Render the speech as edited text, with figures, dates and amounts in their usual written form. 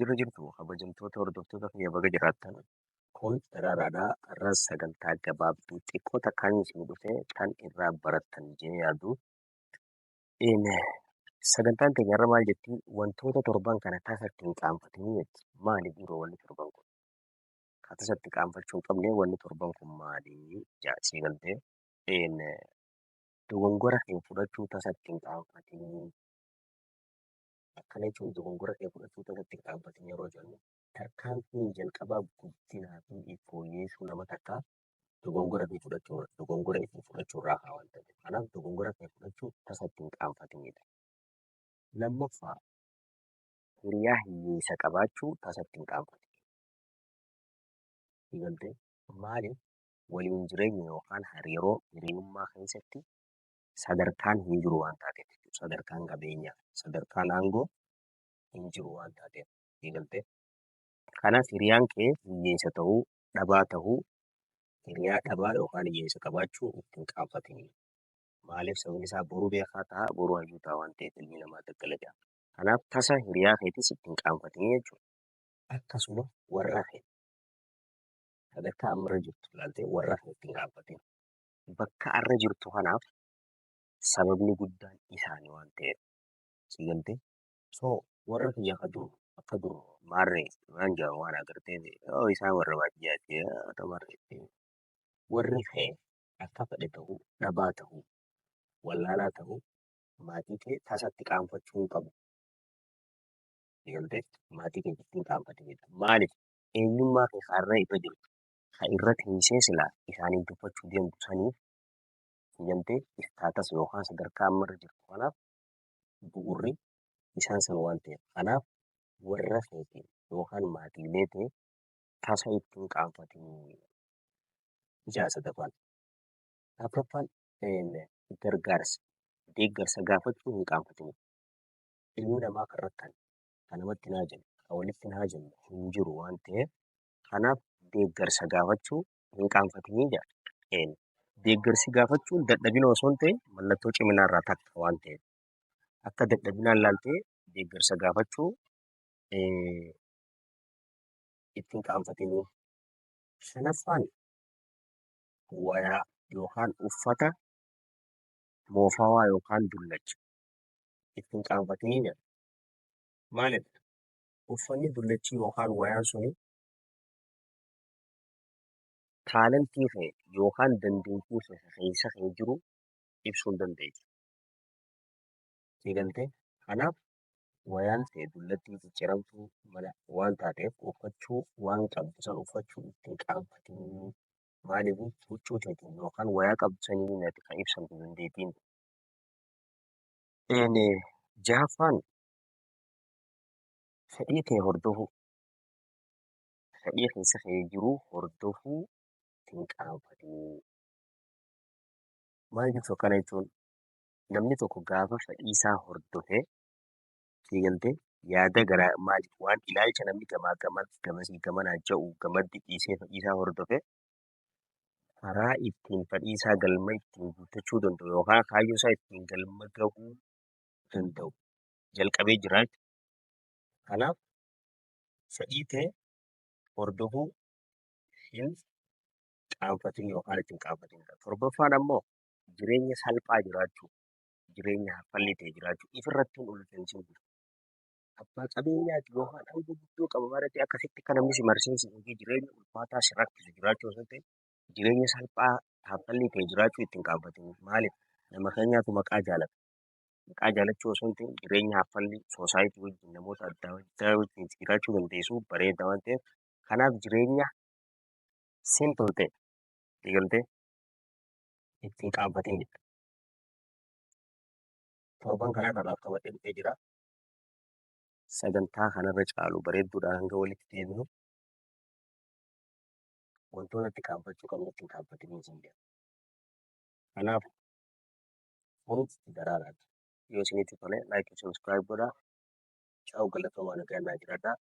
Jirra jirtu, kabajamtoota hordoftoota kiyya, baga jiraattan. Kun daraaraadha. Har'as sagantaa gabaabduu xiqqoo takkaan isin dhufe kan irraa barattan jee yaadu. Sagantaan keenya har'a maal jetti? Wantoota torban kana tasatti hin qaanfatinii jetti. Maali bu'uura wanni torban kun? Ka tasatti qaanfachuu hin qabne wanni torban kun maali? Jaa galtee. Dogongora kee fudhachuu tasatti hin qaanfatinii. Akkana jechuun dogongora kee fudhachuu tasatti hin qaanfatin yeroo jennu, tarkaanfiin jalqabaa guddinaa fi fooyyessuu nama takkaa dogongora kee fudhachuu, dogongora ifii fudhachuu irraa haa waan ta'eef. Kanaaf dogongora kee fudhachuu tasatti hin qaanfatinidha. Lammaffaa, hiriyaa hiyyeessa qabaachuu tasatti hin qaanfatin. Galtee maaliif? Waliin jireenya yookaan hariiroo hiriyummaa keessatti sadarkaan hin jiru waan taateef, sadarkaan qabeenyaa, sadarkaan aangoo hin jiru waan taateef, galtee. Kanaaf hiriyaan kee hiyyeessa ta'uu, dhabaa ta'uu, hiriyaa dhabaa yookaan hiyyeessa qabaachuu ittiin qaanfatin. Maaliif? Sababni isaa boruu beekaa ta'a, boruu hayyuu ta'a waan ta'eef ilmi namaa daggala jedha. Kanaaf tasa hiriyaa keetis ittiin qaanfatin jechuudha. Akkasuma warra kee sadarkaa ammarra jirtu ilaaltee warra kee ittiin qaanfatin. Bakka arra jirtu kanaaf sababni guddaan isaanii waan ta'eef. Si galtee? So warra kiyya akka dur akka dur maarree waan jedhamu waan agartee, isaan warra baadiyyaati marree. Warri kee akka fedhe ta'uu, dhabaa ta'uu, wallaalaa ta'uu, maatii kee tasatti qaanfachuu hin qabu. Si galtee? Maatii kee ittiin qaanfatinidha. Maaliif? Eenyummaa kee har'a irra jirtu kan irra teessee silaa isaaniin tuffachuu deemtu saniif, si galtee, status yookaan sadarkaa amma irra jirtu kanaaf bu'uurri isaan sana waan ta'eef. Kanaaf warra keetiin yookaan maatiilee ta'e tasa ittiin qaanfatinii. Ijaa sadaffaan. Afuraffaan, gargaarsa deeggarsa gaafachuu hin qaanfatinii. Ilmi namaa kan rakkan, kan namatti hin haajamne, kan walitti hin haajamne hin jiru waan ta'eef, kanaaf deeggarsa gaafachuu hin qaanfatinii jedha. Deeggarsi gaafachuun dadhabina osoo hin ta'in mallattoo ciminaa irraa takka waan ta'eef, akka dadhabinaan laaltee deeggarsa gaafachuu ittiin qaanfatinii. Shanaffaan, wayaa yookaan uffata moofawaa yookaan dullacha ittiin qaanfatinii jedha. Maaliif? Uffanni dullachi yookaan wayaan suni talentii kee yookaan dandeettii kee keessa kee jiru ibsuu hin dandeessu. Si galtee? Kanaaf wayaan ta'e dullattii cicciramtuu mana waan taateef, uffachuu waan qabdu san uffachuu ittiin qaanfatinii. Maaliif? Huccuu teetiin yookaan wayaa qabdu saniin ati kan ibsamtu dandeettiin. Jahaffaan, fedhii kee hordofuu, fedhii keessa kee jiru hordofuu ittiin qaanfatinii. Maal jechuu? Akkana jechuun namni tokko gaafa fedhii isaa hordofee, si galtee, yaada garaa maal waan ilaalcha namni gamaa gaman gamasii gamanaa jedhu gamaddi dhiisee fedhii isaa hordofe, karaa ittiin fedhii isaa galma ittiin guuttachuu danda'u yookaan kaayyoo isaa ittiin galma gahuu danda'u jalqabee jira jechuudha. Kanaaf fedhii ta'e hordofuu hin qaanfatin yookaan ittiin qaanfatin. Torbaffaan ammoo jireenya salphaa jiraachuu, jireenya haffalli ta'e jiraachuu ifirratti hin ulfeessin. Abbaa qabeenyaati yookaan aangoo guddoo qaba maratti akkasitti kan namni si marsee si eegee jireenya ulfaataa si rakkisu jiraachuu osoo ta'e, jireenya salphaa haffalli ta'e jiraachuu ittiin qaanfatin. Maaliif? Nama keenyaatu maqaa jaalata. Maqaa jaalachuu osoo hin ta'in jireenya haffalli society wajjin, namoota adda addaa wajjin jiraachuu dandeessu bareeda waan ta'eef, kanaaf jireenya simple ta'e, eegaltee, ittiin qaanfatin jedha. Torban kanaa kanaaf qabadhee dhufee jira. Sagantaa kanarra caalu bareedduudhaan hanga walitti deebinu, wantoota itti qaanfachuu qabnu ittiin qaanfatinii isin jedha. Kanaaf kun daraaraati. Yoo isinitti tole like, subscribe godhaa. Ciao, galatoomaa, nagaan naa jiraadhaa.